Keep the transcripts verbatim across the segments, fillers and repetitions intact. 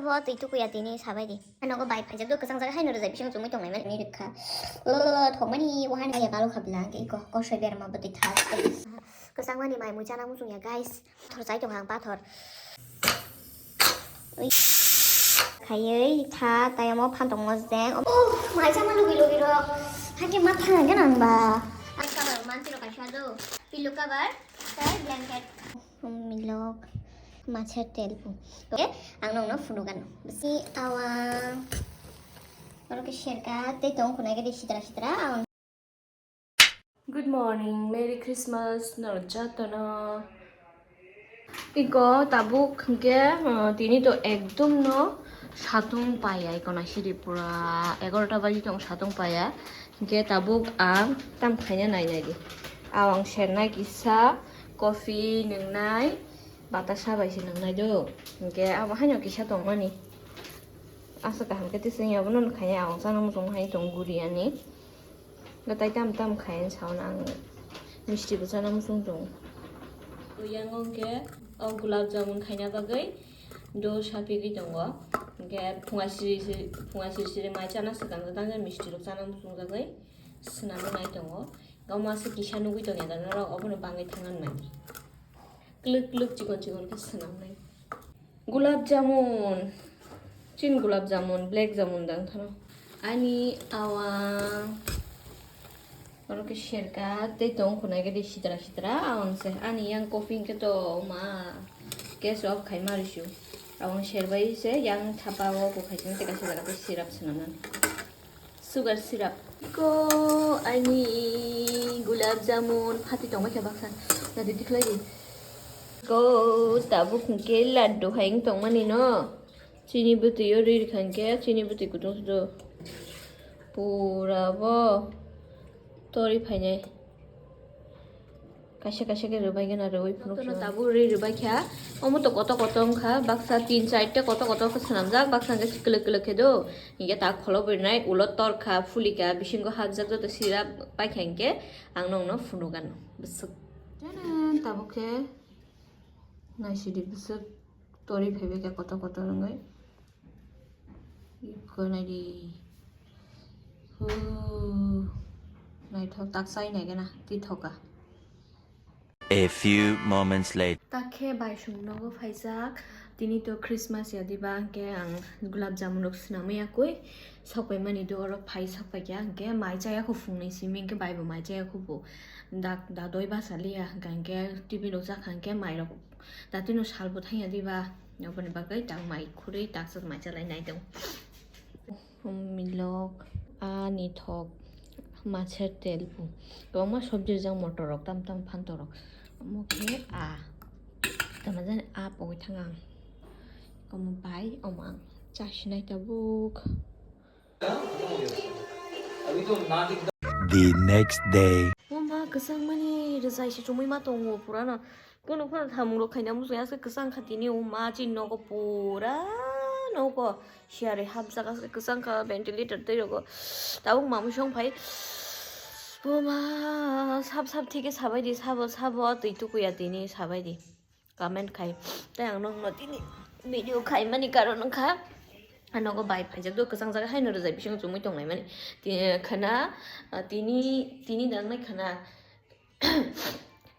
Bo twi tukuya tini sabai di. Nogo bai phaijak do kwchang jaga haino rwjai bising chumui tongnai mani rwkha. Thokmani wahani aya balo kha bwla hwnkhe iko kosoi berma bwtwi thak. Kwchang mani mai mui chana muchung ya guys. Pathor chai tong ang pathor. Ui. Khaiwi tha tai omo phan tongmo jeng. Oh, mai chama lugi lugi rok. Hake ma thang hwnkhe nang ba. Ang cover manti rok kaisa do. Pillow cover, tai blanket. Milok macher tel bu. Oke, ang nongno phunukgano. Bisi awang. Oro ke serka tei tong khunai ke di sitra sitra awang. Good morning, Merry Christmas, norok jotono. Iko tabuk hwnkhe, uh, tini to ekdom no satung paiya, iko na siri pura egarota baji tong satung paiya. Hwnkhe tabuk ang tam khaina nai nai di. Awang sernai kisa, coffee nwngnai, batasa bai se nwngnai do. Hwnkhe abo haino kisa tongmani. Asa kaham khe tising abono nukhaina awang chana muchung hai tong guri ani. Gatai tam tam khaina sauna ang misti bo chana muchung tong. Yang hwnkhe o gulab jamun khaina bagwi do sapigwi tongo. Hwnkhe phunga siri siri, phunga siri siri mai chana swkang jagwi misti rok chana muchung jagwi. Swnamwi nai tongo. Gama se kisa nugwi tongya da norok, obono bangwi thangna nai. Klwk klwk chikon chikon khe swnamnai. Gulab jamun. Chin gulab jamun, black jamun dang thano. Ani awang. Oro khe serka tei tong khunai khe de sitra sitra awang se. Ani yang coffee khe to ma gas off khai ma risu. Awang serbai se yang thapa o bo khai tei kaisa jaga tei syrup swnamnani. Sugar syrup. Ko ani gulab jamun phati tongbai khe baksa. Nadi tikhlai di. Ko tabuk hwnkhe laddu hai wng tongmani no. Chini bwtwi o ri rikha hwnkhe chini bwtwi kutung sudo. Pura bo tori phainai. Kaisa kaisa khe rwbai gana rwui phunuk. Tabuk ri rwbai kha. Omo to koto koto wngkha. Baksa tin charta koto koto khe swnamjak. Baksa hwnkhe kwlwk kwlwk khe do. Hingke ta kholo bwrwnai ulo torkha, phulika, bisingo hapjak joto sira paikha hingke ang nongno phunukgano. Bwswk. Tabuk khe naisidi bwswk tori phaibai khe kotor kotor wngwi. Iko naidi. Huu. Naithok tak chai naigena twi thoka. A few moments later. Takhe baisong nogo phaijak, tini to Christmas ya diba, hwnkhe ang gulab jamun rok swnamwi yakwi sokpai mani do, oro phai sokpai kha, hwnkhe mai chaya kho phungni simi, hwnkhe bai bo mai chaya kho bo dak da doi basa liya, hwnkhe T V rok jakha, hwnkhe mai rok datino sal bo thangya diba, aboni bagwi tak mai khurui tak chwk mai chalai nai tongo. Milok, a nithok, macher tel bu. Kwbangma sobji rijak, motor rok, tam tam phanto rok. Omo khe a. Tama jani a pogwi thang ang. Omo bai, omo ang chasinai tabuk. The next day. Omo kwchangmani rijai se chumui ma tongo purano. Kono kono thamung rok khaina muchung ya, aske kwchang kha tini, o ma chini nogo pura nogo siyari hapjak, aske kwchang kha ventilator twi rogo. Tabuk mamui song phai, o ma sap sap thike sabai di, sabo sabo twi tukuya tini sabai di, comment khai. Tei ang nokno tini video khaimani karon wngkha, a nogo bai phaijak do, kwchang jaga haino rwjai bisingo chumui tongnai mani. Ti-, khana, tini, tini nangnai khana.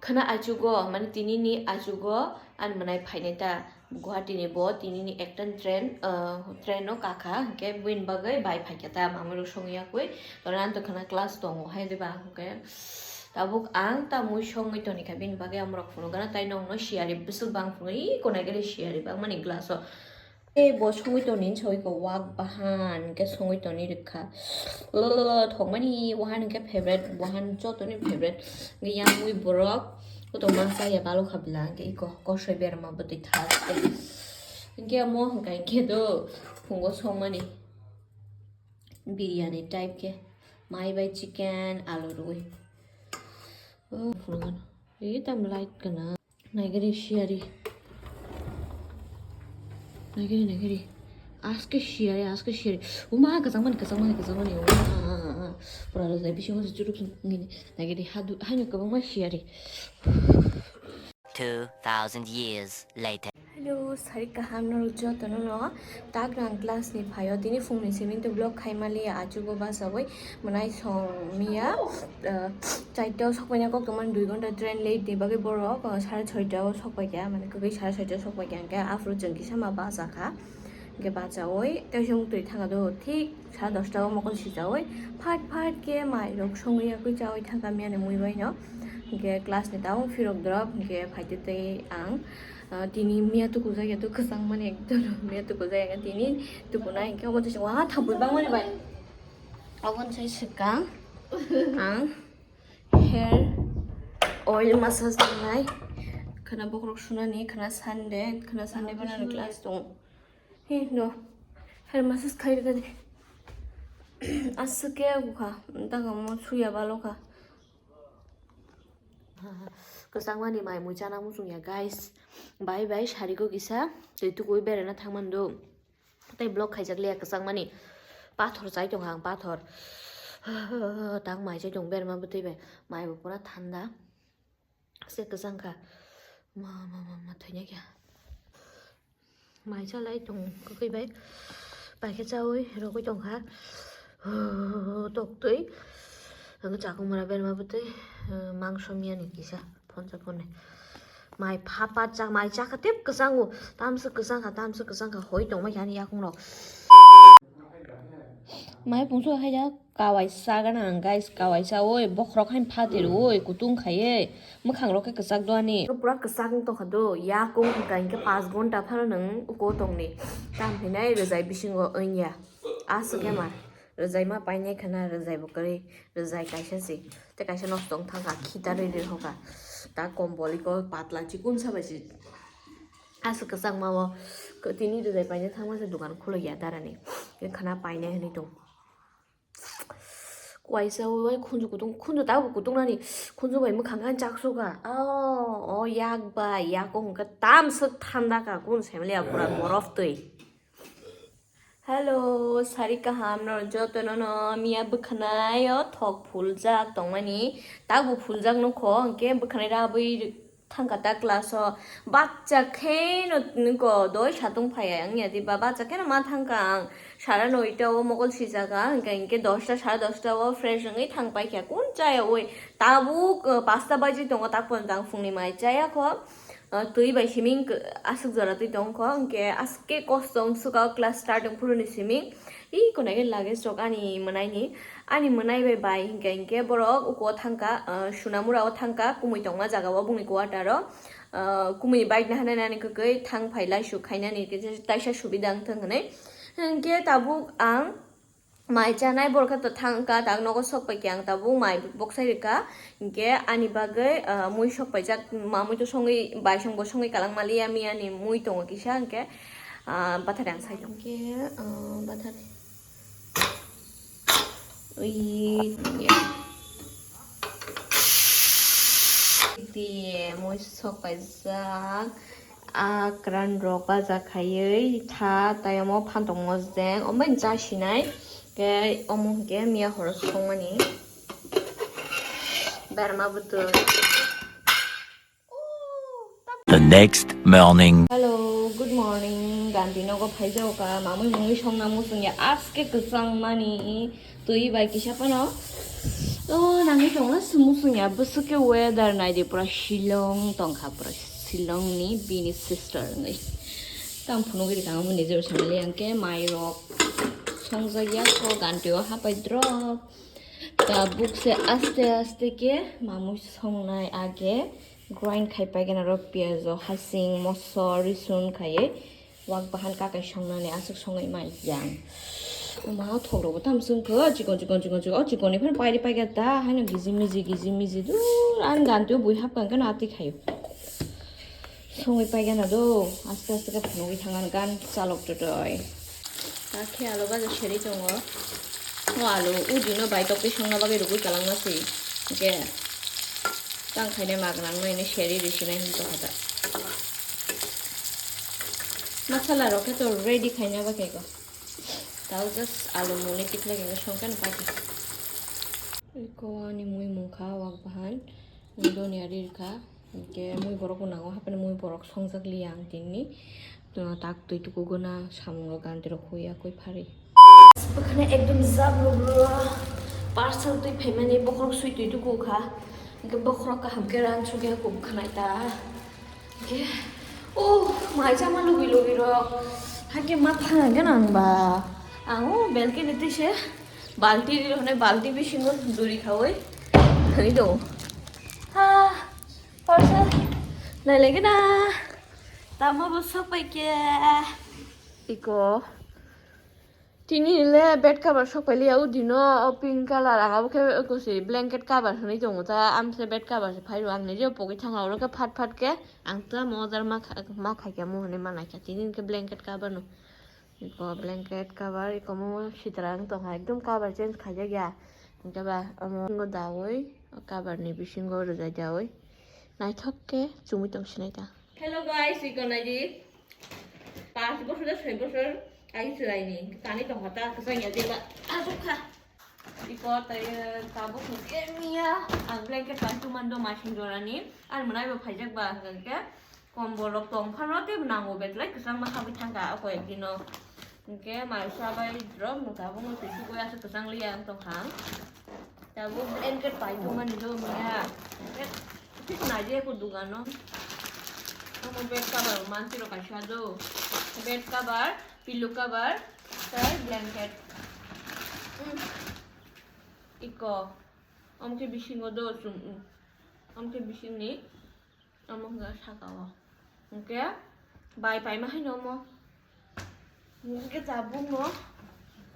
Khana achugo, mane tini ni achugo ani mwnai phainai ta Guwahati ni bo, tini ni ekta train, ah, train no kakha, hwnkhe buini bagwi bai phaikha ta, mamwi rok songwi yakwi, oro ang tongkha na class tongo hai diba, hwnkhe tabuk ang ta mui songwi toni kha, bini bagwi amorok phunukgana, tai nokno siyari bwswk bang phunukgo, ih, konai gari siyari bangmani glass o. E bo songwi toni hinwi songwi kha, wak bahan khe songwi toni rwkha. Lo, lo, lo, thokmani wahan hwnkhe favorite, wahan jotoni favorite. Hwnkhe yang mui borok kotor ma chaya balo kha bwla, hwnkhe iko kosoi berma bwtwi thak tei. Hwnkhe omo hwnkha hwnkhe do phungo songmani biryani type khe. Mai bai chicken, alu rwui. Oh, phunukgano. E tam light kana. Naigari siyari. Naigari, naigari. Aske siyari, aske siyari. Uma, kwchangmani, kwchangmani, kwchangmani. Uma, pura rwjai bisingo se churuk sung ngini. Naigari, hadu, haino kwbangma siyari. Two thousand years later. Hello, sari kaham norok jotono no. Tak ang class ni phaio, tini phungni simi to vlog khai maliya, achugo bachawi mwnai song miya, ah, charta o sokpaina kok tongmani dui ghonta train late ni bagwi borok, ah, sare soita o sokpaikha, mane kwbwi sare soita o sokpaikha, hwnkhe aphuru chwng kisa ma bachakha, hwnkhe bachawi tei chwng twi thangkha do thik sare dosta o mokol sichawi phat phat khe mai rok songwi yakwi chawi thangkha miya ni mui bai no, hwnkhe class ni tabuk phirok drop, hwnkhe phaitwi tei ang. Ah, tini miya tukujak ya, to kwchang mani ekdom miya tukujak ya, tini tukunai hwnkhe obo tei wa thampui bangmani bai. Obo tei swkang ang hair oil massage nangnai, khwna bokhorok sunani, khwna Sunday, khwna Sunday banani class tong. He no, hair massage khai rwdi. Aswk khe bukha, tangamo suya balo kha. Kwchangmani mai mui chana muchung ya, guys. Bai bai sariko kisa twi tukui berana thangmani do. Tei vlog khaijak liya kwchangmani. Pathor chai tong ang, pathor. Tang mai chai tong berma bwtwi bai. Mai bo pura thanda. Se kwchang kha. Ma, ma, ma, ma, thanya kya. Mai chalai tong kwkwi bai. Paikhe chawi rogwi tongkha. Toktwi. Ang chakung mara berma bwtwi, eh, mangso miyani kisa phonsa phone. Mai phapa cha, mai chakha tep kwchango. Tamsa kwchang kha, tamsa kwchang kha. Hoi tongma kha ani yakung rok. Mai pungso hai jak. Kawaisa gana ang, guys, kawaisa oi, bokhorok hain phatwi rwoi, kutung khaiwi, mwkhang rok khe kwchak do ani. Pura kwchak wng tongkha do, yakung hwnkha hinkhe paanch ghonta phano nwng uko tongni. Tamo hinai rwjai bisingo wngya. Aswk khe ma, rwjai ma painai khwna, rwjai bo kwrwi, rwjai kaisa se. Tei kaisa nosto wng thangkha, khita rwi rwi hokha. Ta kombol iko patla chikunsa bai se. Aswk kwchangma o, tini rwjai paina thangma se dukan khulukya darani. Khwna painai hinwi tong. Kuaisa bai khunju kutung, khunju tabuk kutung nani, khunju bai mwkhang khe chaksuka. Oh, oh, yak bai, yak wngkha tamswk thanda ka, kun semlia pura borof twi. Hello, sari kaham no jotono no miya bwkhanai o thok phuljak tongmani, tabuk phuljak nukho, hwnkhe bwkhanai rabwi thangkha ta class o, bacha kheno nokho doi satung phaiya wngya diba, bacha kheno ma thangkha ang, sara noita o mokol sijaka, hwnkhe hinkhe dosta, sara dosta o fresh wngwi thang paikha, kun chaya oi, tabuk, uh, pasta baji tongo, tak pon jang phungni mai chaya kho, uh, twi bai siming, uh, aswk jora twi tong kho, hwnkhe aske kosto wng swka o class start wng phuru ni siming, i konai khe luggage rok ani mwnaini. Ani mwnai bai bai hinkhe hinkhe borok uko thangkha, ah, Sunamura o thangkha, kumui tongma jaga o bongni quarter o, ah, kumui ni bike naharnai nani kwkwi thang phai laisu khainani taisa subida wngthang hinwi. Hinkhe tabuk ang mai chanai borok khe to thangkha, tak nogo sok paikha ang tabuk mai boksai rwkha, hinkhe ani bagwi, ah, mui sok paijak, mamui to songwi baisong bo songwi kalang maliya, miyani mui tongo kisa hinkhe, ah, bathari ang sai tong khe, ah, bathari. Ui, ya. Di, mui sok paijak. Akran rok baja khaiwi tha, tai omo phan tongmo jeng. Omo ni cha sinai. Ke omo hwnkhe miya horo songmani. Berma bwtwi. The next morning. Hello, good morning. Ganti nogo phaijago ka, mamui mui songna muchung ya, aske kwchang mani twi bai kisa phano. O, nangni tongna se muchung ya, bwswk khe weather nai di, pura Shillong tongkha, pura Shillong ni bini sister wngwi. Tang phunugwi rikha, omo nijor sanali ang khe mai rok songjak ya, so ganti o hapai drop. Tabuk se aste aste khe mamui songnai age. Grind khai paigana ro piyajo, hasing, moso, risun khaiwi wak bahan kakai songnani aswk songwi mai yang. Omo thok rokbo tamo chwng kho chikon chikon chikon chikon, o chikon ni phano pairi paigata haino giji miji giji miji dur ani ganti o bui hapkang khe no atwi khaio. Songwi paigana do aste aste khe phunugwi thangani gan chalok totoi. Akhe alu baja seri tongo. O alu ujino bai tokti songna bagwi rugwi kalangma se. Hwnkhe tang khainai magnang no hwnwi seri risinai hwn tongkha ta. Masala rok khe to ready khaina bagwi kho. Tao just alu muni tikhlai khe songkhe no paikha. Iko ani mui mungkha wak bahan. Doniya ri rwkha. Hingke mui borok bo nango, hapeno mui borok songjak liya ang tini. To tak twi tukugo na samung rok ganti rok hui ya koi phari. Bwkhana ekdom jabro bro. Parcel twi phaimani bokhorok sui twi tuku kha. Hingke bokhorok kaham khe ran sugya kuk khanai ta. Hingke, oh, mai chama lugi lugi rok. Hake ma thang hingke nang ba. Ang o balcony twi se balti ri hone balti bisingo duri khaui. Hai do. Ha, parcel. Nai lagi na. Tamo bo sok pai khe. Iko. Tini le bed cover sok pai liya, o dino o pink colour, ang abo khe kusi blanket cover hwnwi tongo ta, amse bed cover se phai rw ang, nije pogwi thang oro khe phat phat khe ang ta mojar ma kha, ma khai khe mo hwnwi ma nai kha, tini hwn khe blanket cover no, iko blanket cover, iko mo sitra wng tong kha, ekdom cover change khaijak ya, hwnkhe ba omo dawi cover ni bisingo rwjai dawi naithok khe chumui tong sinai ta. Hello guys, iko nai di. Panch bochor na soi bochor age chwraini tani tongkha ta kwchang ya jeba asuk kha. Iko tai tabuk hwnkhe miya ang blanket pai tumando masing jorani. Ar mwnai bo phaijak ba hwnkhe kombol rok tong phano tei nango betlai kwchang ma habwi thangkha o koyek dino. Hwnkhe mai sabai drop no tabuk no twi sugui aswk kwchang liya wng tongkha. Tabuk blanket pai tongmani do miya. Thik nai je ko dugano. Omo bed cover manti rok kaisa do. Bed cover, pillow cover, tei blanket. Hmm. Iko. Omo khe bisingo do chum. Omo khe bisingni. Omo hwnka saka o. Hwnkhe bai paima haino omo. Hwnkhe tabukno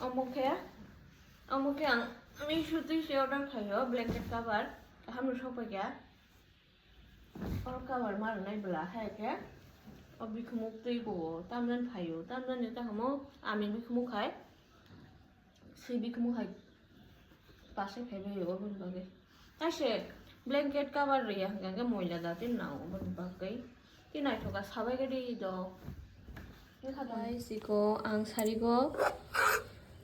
omo khe, omo khe ang Meesho twi se order khaio blanket cover. Kaham no sokphaikha. Oro cover ma rwnai bwla hai khe o bikhumuk twi bo tamjani phaio. Tamjani tamo ami bikhumuk hai. Swi bikhumuk hai pasai phaibai o, oboni bagwi. Kaise blanket cover rwya hwnkha khe moila da tei nang oboni bagwi. Tei naithoka sabai khe di do. Guys, iko ang sarigo,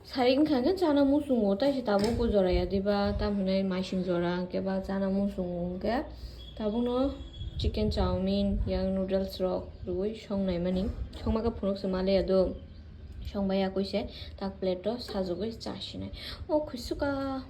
sari wngkha khe chana muchungo, taise tabuk bo joraya diba, tam hinai maising jora hwnkhe ba chana muchungo hwnkhe tabukno chicken chowmin yang noodles rok rwui songnaimani. Songma khe phunukse maliya do. Songbai ya koise tak plate o sajagwi chasinai. O khuisuka.